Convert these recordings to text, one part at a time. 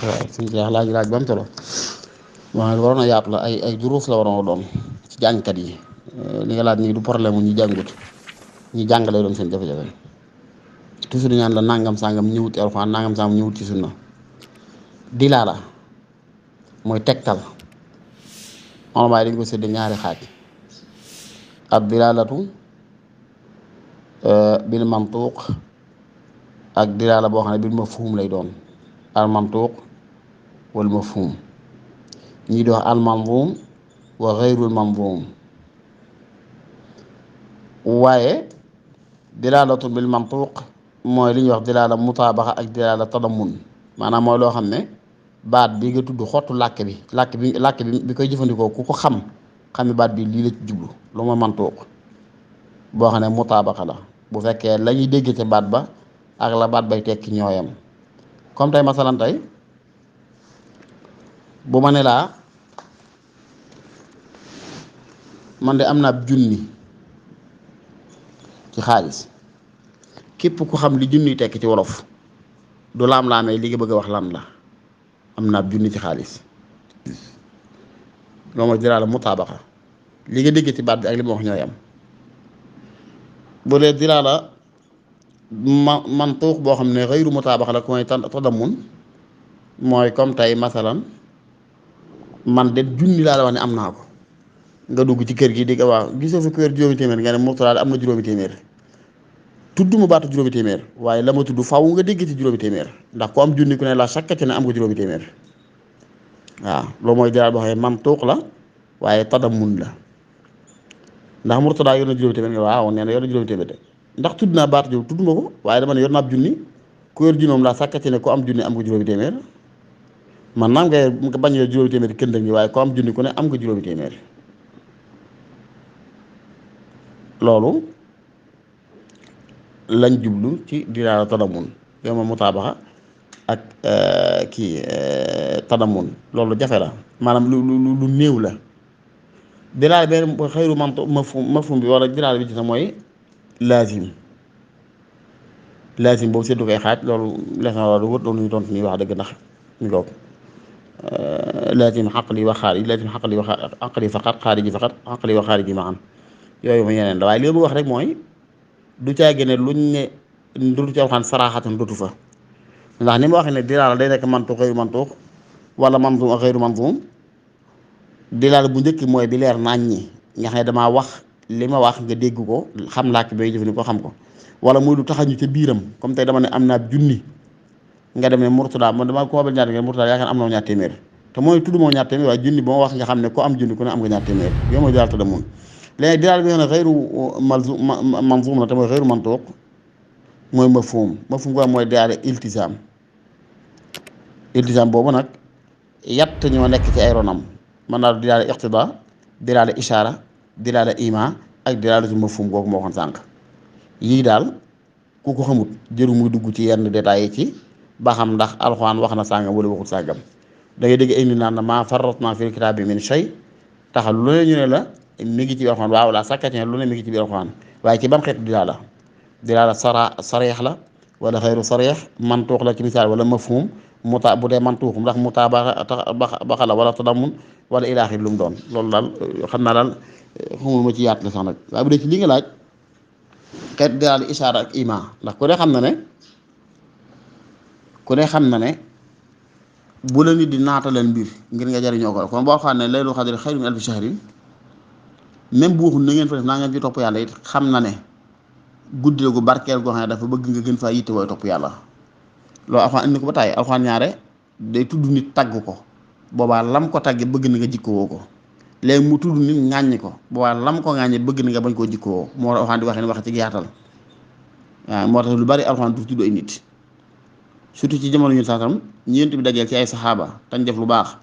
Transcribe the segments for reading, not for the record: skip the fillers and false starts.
waaw suñu Cheikh laaj ba am solo waaye waroon a yaatu la ay duruus la waroon a doon ci jàngkat yi li nga laaj nii du problème mu ñu jàngut ñi jàngale doon seen jafe-jafe toujours ñaan la nangam sangam ñëwut ci alxuraan nangam sangam ñëwut ci sunna dilaala mooy tegtal olamaay dañ ko sédd ñaari xaaj ab dilaalatu bil mantuq ak dilaala boo xam ne bil mafhum lay doon al mantuq wal mafhum ñii di wax al manzum wa xayrul manzum waaye dilaalatu bil mantuq mooy li ñuy wax dilaala mutaabaxa ak dilaala tadammun maanaam mooy loo xam ne baat bi nga tudd xottu làkk bi koy jëfandikoo ku ko xam xami baat bi lii la ci jublu lu ma mantuq boo xam ne mutaabaxa la bu fekkee la ñuy dégg ca baat ba ak la baat bay tekki ñooyam comme tey masalan tey bu ma ne laa man de am naa junni ci xaalis képp ku xam li junni tekki ci wolof du laam-laamee li nga bëgg a wax lan la am naa junni ci xaalis loolu mooy diraala mutaabaxa li nga dégg ci baat bi ak li ma wax ñooy am bu dee diraala mantuux boo xam ne xëyru mutaabaxa la ku may tadammun mooy comme tey masalan man de junni laa la wax ne am naa ko nga dugg ci kër gi di nga wax gisoo fi kër juróomi téeméer nga ne Murtala am na juróomi téeméer tudd ma baatu juróomi téeméer waaye la ma tudd faw nga dégg ci juróomi téeméer ndax ku am junni ku ne la chaque ci ne am nga juróomi téeméer waaw loolu mooy diraal boo xam ne mantuux la waaye tadammun la ndax Murtala yor na juróomi téeméer nga waaw nee na yor na juróomi téeméer de ndax tudd naa baatu juróom tudd ma ko waaye dama ne yor naa ab junni ku yor junnoom laa chaque ci ne ku am junni am nga juróomi téeméer man naam nga bañ a juróomi téeméer kënd ak ñi waaye ku am junni ku ne am nga juróomi téeméer loolu lañ jublu ci diraala tadamun yow ma mutaabaxa ak tadamun loolu jafe la maanaam lu néew la diraala benn xëyru mafhum bi wala diraala bi ci sax mooy laazim boobu seddu koy xaaj loolu lees na loolu wët loolu ñu tontu nii wax dëgg ndax ñu loog laazim xaqli wa xaariji laazim xaqli wa xaqli faqat xaariji faqat xaqli wa xaariji ma am yooyu ma yeneen la waaye li ma wax rek mooy du caagi ne luñ ne ndutu ci alxaan saraaxatan dutu fa ndax ni ma waxee ne dilaala day nekk mantuux xëyru mantuux wala manzum ak xëyru manzum dilaala bu njëkk mooy bi leer naññi nga xam ne damaa wax li ma wax nga dégg ko xam làkk bay jëfandikoo xam ko wala muy lu taxañu ca biiram comme tey dama ne am naa junni nga dem ne Murtada man dama ko mabal ñaar ngeen Murtada yaakaar am na ñaar téeméer te mooy tudd moo ñaar téeméer waaye junni ba ma wax nga xam ne ko am junni ku ne am nga ñaar téeméer yow mooy dilaal tadamun léegi dilaal bi nga xam ne xëyru manzum la te mooy xëyru mantuux mooy mafhum ko mooy dilaale iltisaam boobu nag yatt ñoo nekk ci ay ronam mën naa dilaale iqtida dilaale ishaara dilaale ima ak dilaale ci mafhum googu moo waxoon sànq yii daal ku ko xamut jëru muy dugg ci yenn détails yi ci ba xam ndax alxuraan wax na sàngam wala waxut sàngam da ngay dégg ay nit naan maa farratnaa fil kitaabi min shay taxal lu ne ñu ne la mi ngi ci biir alxuraan waaw laa sàkkatine lu ne mi ngi ci biir alxuraan waaye ci ban xeetu dilaala sareex la wala xayru sareex mantuux la ci misaal wala mafhum bu dee mantuux ndax mutaabaxa la wala tadamun wala ilaaxir lu mu doon loolu daal xam naa daal xamul ma ci yaat la sax nag waaye bu dee ci li nga laaj xeet dilaal ishaara ak ima ndax ku ne xam na ne bu la nit di naataleen mbir ngir nga jariñoo ko kon boo xam ne laylatul qadri xayrun min alfi shahrin même bu waxul na ngeen fa def naa ngeen ci topp yàlla it xam na ne guddi la gu barkeel goo xam ne dafa bëgg nga gën faa yitte wooy topp yàlla loolu alxuraan indi ko ba tàyyi alxuraan ñaare day tudd nit tagg ko boobaa lam ko tagge bëgg na nga jikkowoo ko léegi mu tudd nit ŋàññi ko boobaa lam ko ŋàññi bëgg na nga bañ koo jikkowoo moo tax alxuraan di waxee ne wax ci yaatal waaw moo tax lu bari alxuraan du tudd ay nit surtout ci jamono ñu saatam ñeent bi dajeel ci ay saxaaba tañ def lu baax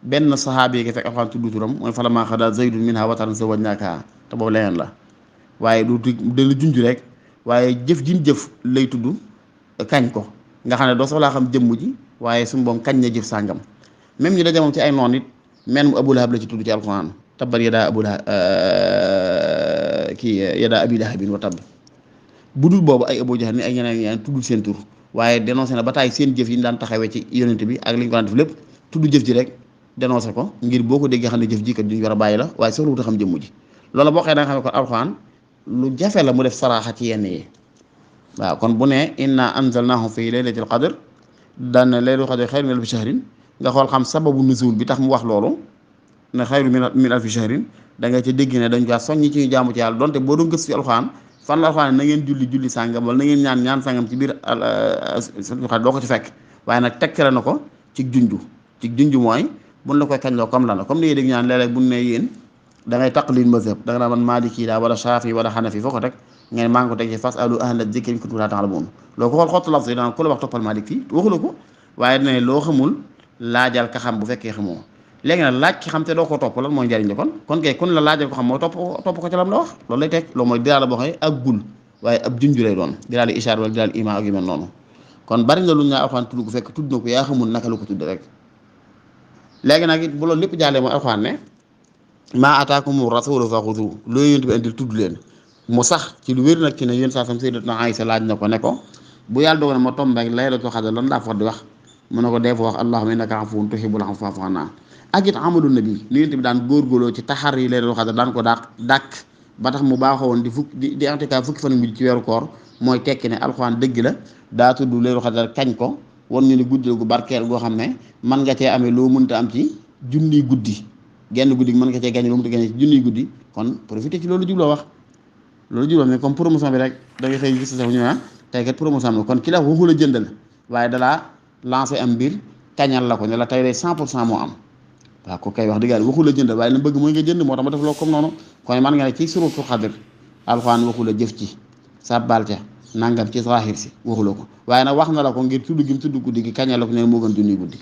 benn saxaaba yi nga fekk alxuraan tudd turam mooy falammaa qadaa zaydun minhaa wataran zawwajnaakahaa te boobu leneen la waaye du dana junj rek waaye jëf jin jëf lay tudd kañ ko nga xam ne doo soxlaa xam jëmm ji waaye suñu boom kañ na jëf sàngam même ñu daje moom ci ay noon it men mu Abu Lahab la ci tudd ci alxuraan tabbat yadaa yadaa abii lahabin wa tabb bu dul boobu ay Abu Jahl ni ay ñeneen tuddul seen tur waaye dénoncé na ba taay seen jëf yi ñu daan taxawee ci yonent bi ak li ñu ko daan def lépp tudd jëf ji rek dénoncé ko ngir boo ko déggee xam ne jëf ji kat duñ war a bàyyi la waaye soxla wut a xam jëmm ji loolu boo xëy da nga xam ne kon alxuraan lu jafe la mu def saraaxa ci yenn yi waaw kon bu ne inna anzalnahu fi laylatil qadr daan na laylatul qadr xayru min alfi shahrin nga xool xam sababu nuzul bi tax mu wax loolu ne xayru min alfi shahrin da nga ca dégg ne dañ ko soññi ci ñu jaamu ci yàlla donte boo doon gës fi alxuraan fan la alxuraan na ngeen julli sàngam wala na ngeen ñaan sàngam ci biir doo ko ci fekk waaye nag tekkale na ko ci junju mooy buñ la koy kañ loo comme lan la comme ni dégg ñaan léeg-léeg buñ ne yéen da ngay taqlid mazhab da nga naa man maliki daa wala shafi wala xanafi foo ko teg ngeen maa ngi ko teg ci fasalu ahla zikri in kuntum laa ta'lamuun loo ko xool xottu lafz yi daan ku la wax toppal malik fii waxu la ko waaye dina loo xamul laajal ka xam bu fekkee xamoo léegi nag laaj ki xam te doo ko topp lan mooy njariñ la kon kay kun la laajal ko xam mooy topp ko ci lam la wax loolu lay teg loolu mooy diraa la boo xam ne ak gul waaye ab junju lay doon diraa la ishaar wala diraa la iman ak yu mel noonu kon bari na lu ñu alxuraan tudd ko fekk tudd na ko yaa xamul naka la ko tudd rek léegi nag it bu loolu lépp jàllee mooy alxuraan ne maa ataakumu rasuulu faxuduuhu loolu yonent bi indil tudd leen mu sax ci lu wér nag ci ne yéen saa sam sayyidatuna Aysa laaj na ko ne ko bu yàlla dogal ma tombe ak laylatul qadr lan laa fa di wax mu ne ko dee fa wax allahumma innaka afuwwun tuhibbul afwa fa'fu annaa ak it amalu nabi li yonent bi daan góorgóorloo ci taxar yi laylatul qadr daan ko dàkk ba tax mu baaxoo woon di i'tikaaf fukki fan mujj ci weeru koor mooy tekki ne alxuraan dëgg la daa tudd laylatul qadr kañ ko won ñu ne guddi gu barkeel goo xam ne mën nga cee amee loo mënta am ci junniy guddi genn guddi mën nga cee gañ loo mënta gañ ci junniy guddi kon profité ci loolu jubloo wax loolu jubloo mais comme promotion bi rek da ngay xëy gis sax ñu tey kat promotion bi kon ki la waxu la jëndal waaye dalaa lancé am mbir kañal la ko ne la tey de 100% moo am waaw ko kay wax dëgg yàlla waxu la jëndal waaye la bëgg mooy nga jënd moo tax ma def loo comme noonu kon man nga ne ci surutu xadr alxuraan waxu la jëf ci sàbbal ca nangam ci zahir si waxu la ko waaye nag wax na la ko ngir tudd gi mu tudd guddi gi kañal la ko ne moo gën junniy guddi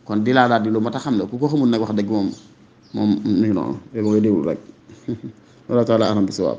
kon di laa daal di lu ma tax xam ne ku ko xamul nag wax dëgg moom mi ngi noonu yow nga déglu rek wala taala alam bi sawaab